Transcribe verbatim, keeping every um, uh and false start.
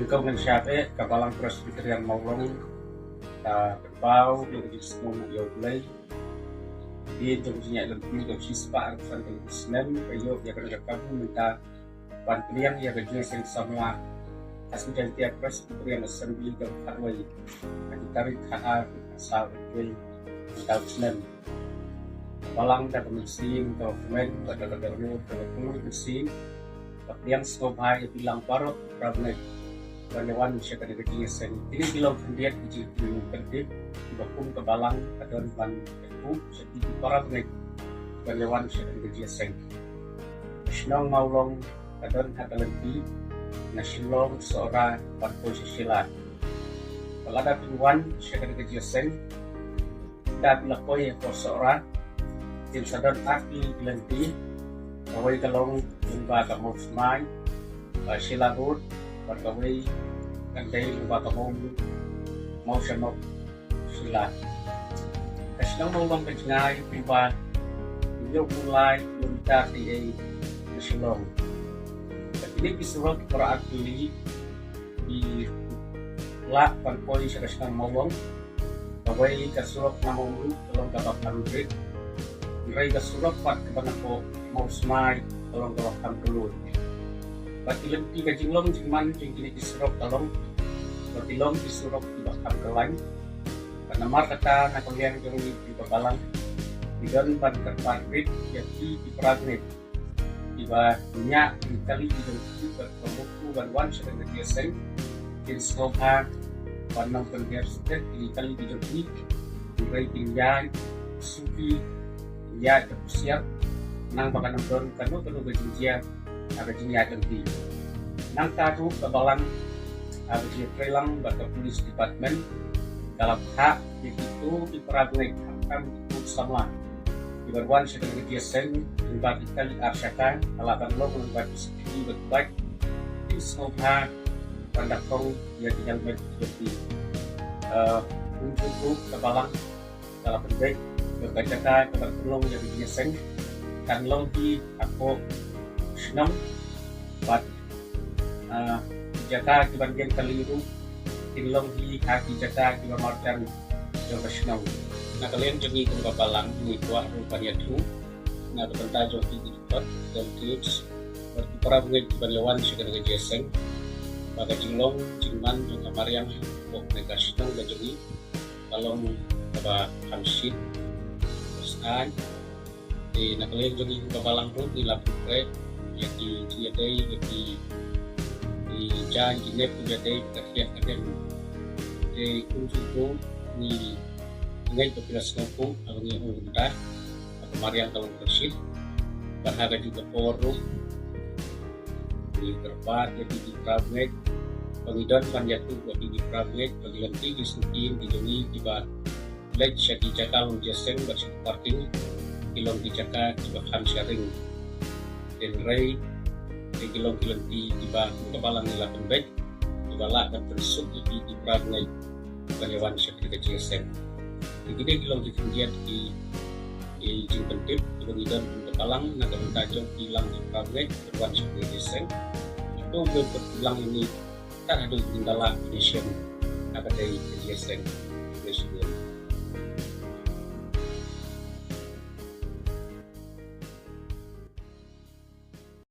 Nyngkong ngan shah beh, ka Balang Presbyterian Mawlong ka pynpaw ïa ka jingsngewnguh ïa U Blei. Hadien jong ka jingïaid lynti ka shispah arphew san tylli snem, ka ïoh ïa kane ka kabu mynta ban pdiang ïa ka jingïaseng samla ha Central Presbyterian Assembly ka khatwei, ha ki tarik khatar, khatsaw, khatwei mynta u snem. Balang da ka mynsiem, da ka kmen, da ka kynroh, da ka kynroh mynsiem, ka pdiang sngewbha ïa phi lang baroh, para bangeit, ban ïa wan sha kane ka jingïaseng. Kine ki long khyndiat ki jingpyntip kiba kum ka Balang ka don ban ïathuh sha phi ki para bangeit ban ïa wan sha kane ka jingïaseng. Shnong Mawlong ka don ha ka lynti na Shillong, Sohra, ban poi sha Shillong. Ba lada phi wan sha kane ka jingïaseng, da phi la poi ha Sohra, phin sa don ar tylli ki lynti, kawei ka long lyngba ka Mawsmai, uh, Shillong Road, bad kawei kan dei lyngba ka Maw, Mawshanok, Shillong. Ka shnong Mawlong ka jngai kumba hynñiew phew lai kilometer tei na Shillong. Ka kine ki surok ki para ar tylli ki lah ban poi sha ka shnong Mawlong. Kawei ka surok na Mawlong ka long kaba kham rit. Hynrei ka surok pat kaba na Mawsmai ka long kaba kham kylluid. Bad ki lynti, ka jinglong jingman jong kine ki surok ka long ba ki long ki surok kiba kham kyllain. Bad namar kata, na ka liang jong ngi ki para Balang, ngi don ban kyrpad rit ïa phi ki para bangeit, kiba ñiah ki kali ki jong ki, bad kiba muthu ban wan sha kane ka jingïaseng, kin sngewbha ban nang pynhiar stet ki kali ki jong ki, hynrei kin ïaid suki, kin ïaid da ka husiar, khnang ba kan ym don kano kano ka jingjia ha ka jingïaid lynti. Nangta ruh ka Balang, ha ka jingïatreilang bad ka Police Department, ka la phah ïa kito ki para bangeit, khamtam ki samla, kiba wan sha kane ka jingïaseng lyngba ki kali ar shaka, ka la ban long lyngba ki scooty bad bike, kin sngewbha ban da khong ïa ki helmet ki jong ki. Eh, kumjuh ruh ka Balang ka la pynbeit ba ka jaka kaba pynlong ïa ka jingïaseng kan long hi hapoh shnong, bad, ah, ki jaka kiban ïeng kali ruh kin long hi ha ki jaka kiba marjan jong ka shnong. Na ka liang jong ngi kum ka Balang, ngi kwah ruh ban ïathuh na ka bynta jong ki dkhot, dkhot, bad ki para bangeit kiban ïa wan sha kane ka jingïaseng, ba ka jinglong jingman jong ka mariang hapoh kane ka shnong ka jong ngi ka long kaba kham shit, kaba sngewsih. Te na ka liang jong ngi kum ka Balang ruh ngi la pynpreh ïa ki jingïadei, ïa ki, ki jaiñ ki nep ki jingïadei ka thiah ka dem. Te kumjuh ruh ngi ngeit ba phi la sngewthuh haba ngi ong kumta, ba ka mariang ka long kaba shit. Bad ha kajuh ka por ruh ngi kyrpad ïa phi ki para bangeit ba ngi don ban ïathuh ïa phi ki para bangeit ba ki lynti ki syngkien ki jong ngi kiba leit sha ki jaka long jingïaseng bad sha ki parking ki long ki jaka kiba kham sharing. Hynrei ki long ki lynti kiba kum ka Balang ngi la pynbeit, kiba lah ban pynsuk ïa phi ki para bangeit ban ïa wan sha kane ka jingïaseng. Te kine ki long ki khyndiat ki, ki jingpyntip kiba ngi don kum ka Balang na ka bynta jong ki lang ki para bangeit ban wan sha kane ka jingïaseng. Hato ba pynlang ïa ngi tad haduh kin da lah ban ïashem ha ka dei ka jingïaseng.